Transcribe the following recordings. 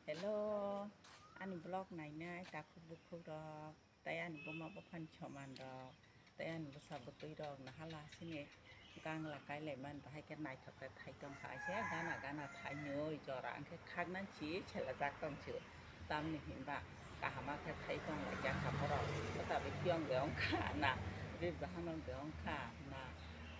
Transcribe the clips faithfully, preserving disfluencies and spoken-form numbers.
Hello, ani vlog nainai takhuk bukhuk rok, tei ani buma buphani soman rok, tei ani bwsa bwtwi rok nahala sini gangla kailai man bahai khe naithok khe thai tongkha, aise gana gana thai nwi jora hwnkhe khaknang si selajak tong si, tamni hinba kaham khe thai tong lai jakha borok, bwta bai piyong de ongkha na, ri bahanok de ongkha na,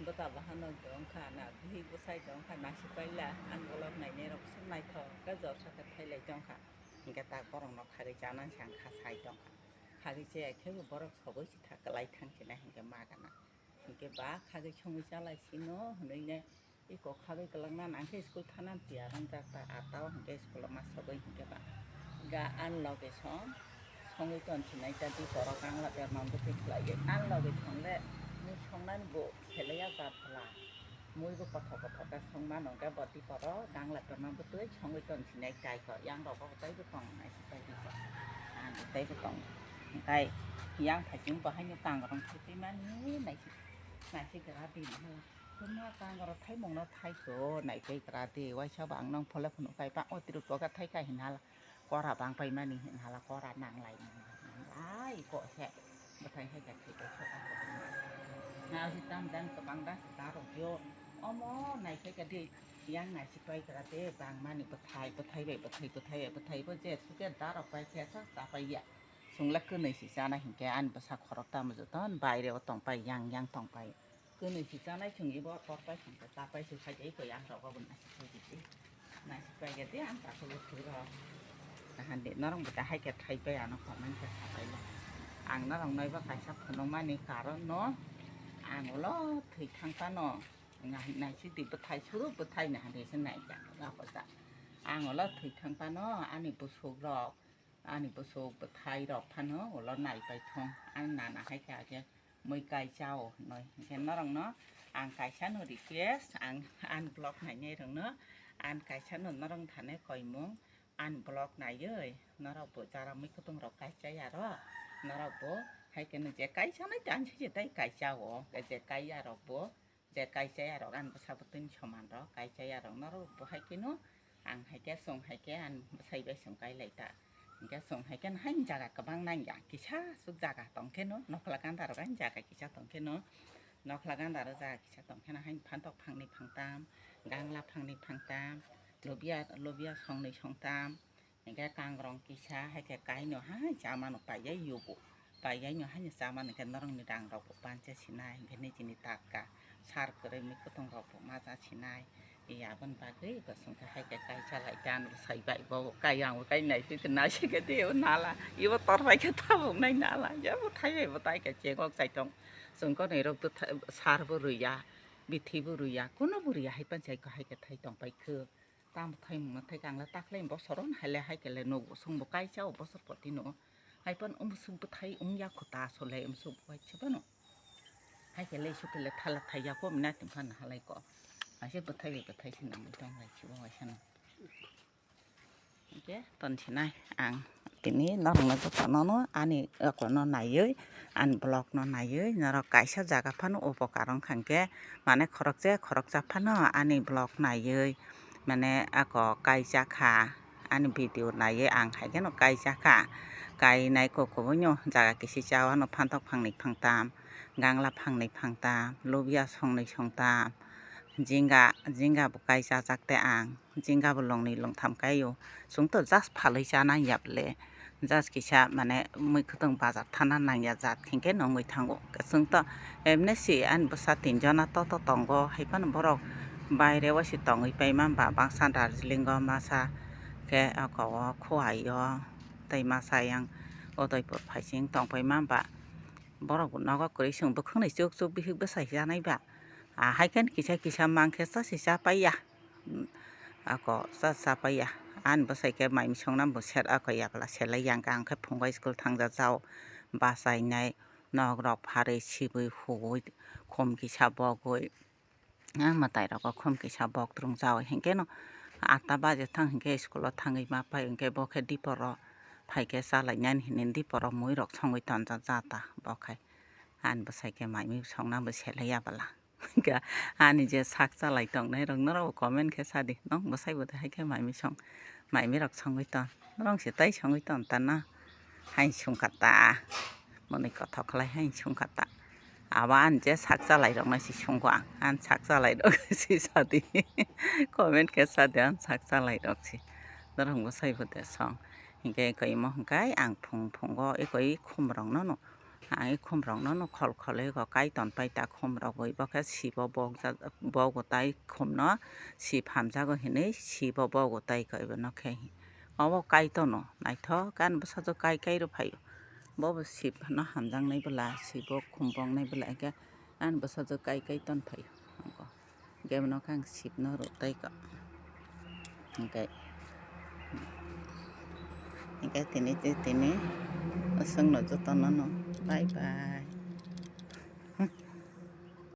bwta bahanok de ongkha na, bihik bwsai de ongkha na, naisik paila ani vlog nainai rok se naithok khe jorsa khe thailai tongkha. Hinkhe tak borokno khagwi chanani se ang kha sai tongkha. Khagwi chaya khe bo borok sogwi si tha-, kwlai thang sinai hinkhe ma gana. Hinkhe ba khagwi songwi chalai sino hwnwi ne iko khagwi kwlwkna nang khe school thana tiya wngjak ta ata o hinkhe school o ma sogwi hinkhe ba ga ani loge song songwi ton sinai ta di borok ang la berma bwtwi khlaiwi ani loge song le mui songnani bo selai ya jat bwla. Mui bo kothok kothok khe songma nongkhe bo diporo gangla tongma bwtwi songwi tong sinai kaiko yang rok bo tei bo tong nai si tei bo tong. Ang bo tei bo tong. Hwnkhe yang phai chwng bo haino kangrong thai twi mani nai si nai si gra di ma hala. Tuma kangrong thai mungno thai ko nai tei gra di waisa bo ang nong phole phunuk kai ba o tiri poka thai kai hin hala. Kora bang paimani hin hala kora nang lai nang lai ko se bwthai hai kha thai kha kha kha na si tam dan kwbang da si ta rok yo omo nai khai kha di yang nai si pai kha de bang mani bwthai bwthai bai bwthai bwthai bai bwthai bo je suke da rok pai khe sa ta pai ya sung le kwnwi si chana hinkhe ani bwsa khorok tamo joto baire o tong pai yang yang tong pai. Kwnwi si chanai chwng ibo torpai chwng khe chapai se khai tei koi ang rok bo naisik pai di. Naisik pai khe di ang takhuk bo thwi rw. Kaham di norok bo kahai khe thai pai ano khamani khe sapai le. Ang norok naiba kaisa phunukmani karon no ang ulo thwi thang phano naisik di bwthai suru bwthai nahan di se naijak rw. Ang ulo thwi thang phano ani bwswk rok ani bwswk bwthai rok phano ulo naipai thung. Ang nana hai khe age mui kaisa o hinwi. Hinkhe norokno ang kaisa no request, ang ani vlog nainai rokno ang kaisa no norok thane koimung ani vlog naiwi norok bo jara mui kutung rok kaisa ya rok norok bo hai khe no je kaisa nai tei ang se je tei kaisa o je kai ya rok bo. Je kaisa ya rok ani bwsa bwtwini soman rok kaisa ya rok norok bo hai khe no ang hai khe chwng hai khe ani bwsai bai chwng kai lai ta. Hinkhe chwng hai khe no haini jaga kwbang nang ya kisa swk jaga tong khe no nokhla ganda rok ani jaga kisa tong khe no nokhla ganda rok jaga kisa tong khe no haini phantok phangni phangtam gangla phangni phangtam lobia lobia songnwi songtam. Hinkhe kangrong kisa hai khe kaino hai chamano paiyai yugo. Paiyai no haino chamani khe norokni rang rok bo pancha sinai hinkhe nijini tatka sar kwrwi mui kutung rok bo macha sinai. Aboni bagwi bo chwng khe hai khe kaisa lai dan sai bai bo kai ang bo kai nai si khe nai si khe tei o nala ibo tor bai khe tabuk nai nala ya bo thai bai bo tai khe chengok chai tong. Chwng konwi rok bwtha sar bo rwya bithi bo rwya kuno bo rwya hai panchai khe hai khe thai tong pai khe. Tamo thai mungno thai khe ang le takhwlai bosoro hai le hai khe le nugo chwng bo kaisa o bosor poti no hai phano umsuk bwthai wng ya kho ta asole umsuk bwthai se phano hai khe le isuk khe le thala thai ya kho mina tong phano halai ko hai se bwthai bai bwthai se nangwi tong lai se bo waisa no. Hingke ton sinai ang tini norokno jotono no ani eko no naiwi ani vlog no naiwi norok kaisa jaga phano upokar wngkha hingke mane khoroksa khoroksa phano ani vlog naiwi mane ako kaijakha ani video naiwi ang hai kheno kaijakha kainai kok kubui no jaga kisi cha wano phantok phangni phangtam gangla phangni phangtam lubia songnwi songtam jinga jinga bo kaijajak te ang. Jinga bo longni longtham kai o. Chwng to just phalwi chana ya bwle. Just kisa mane mui khwtwng bazar thana nang ya jat hinkhe nongwi thango. Chwng to emne si ani bwsa tin jona to to tongo. Hai phano borok baire o se tongwi pai ma ba bangsa Darjeeling o masa khe oko o Khowai o tei masa yang Udaipur phaising tong pai ma ba. Borok bo nogo kwrwi chwng bwkhwngnwi chuk chuk bihik bwsai chanai ba. Ah, hai khe kisa kisa mankhe chasi cha pai ya. Ako cha cha pai ya. Ani bwsai khe mai misong na bo set ako yapla selai yang khe ang khe phungo school thangja jao. Bachainai nok rok pharwi sibwi huwi khum kisa bogwi. Ah, mwtai rok o khum kisa bok trung jao hinkhe no atta baje thang hinkhe school o thangwi ma pai hinkhe bo khe dipor o phai khe chalai nani hinwi dipor o mui rok songwi tonjak jata bo khai. Ani bwsai khe mai mui song na bo selai ya bwla. Hwnkhe ani je sak chalai tongnai rok norok bo comment khe sadi, nwng bwsai bo de hai khe mai mi song, mai mi rok songwi ton, norok se tai songwi ton ta na, hai songkha ta, mwnwi kothok khlai hai songkha ta. Abo ani je sak chalai rok no se songkho ang, ani sak chalai rok se sadi, comment khe sadi ani sak chalai rok se, norok bwsai bo de song. Hwnkhe koi mo hwnkhe ang phung phungo ekoi khum rok no no. Ang i khum rok no no khol khol ego kai ton pai ta khum rok bo bo khe sibo bok jak bogo tai khum no sip hamjago hinui sibo bogo tai khe bo no khe obo kai tono naithok ani bwsajwk kai kai rw phaio bobo sip no hamjaknai bwla sibo khum boknai bwla hwnkhe ani bwsajwk kai kai ton phaio. Hwnkhe bono khe ang sipno rw tei kha. Hwnkhe, hwnkhe tini tei tini aswkno jotono no bye bye.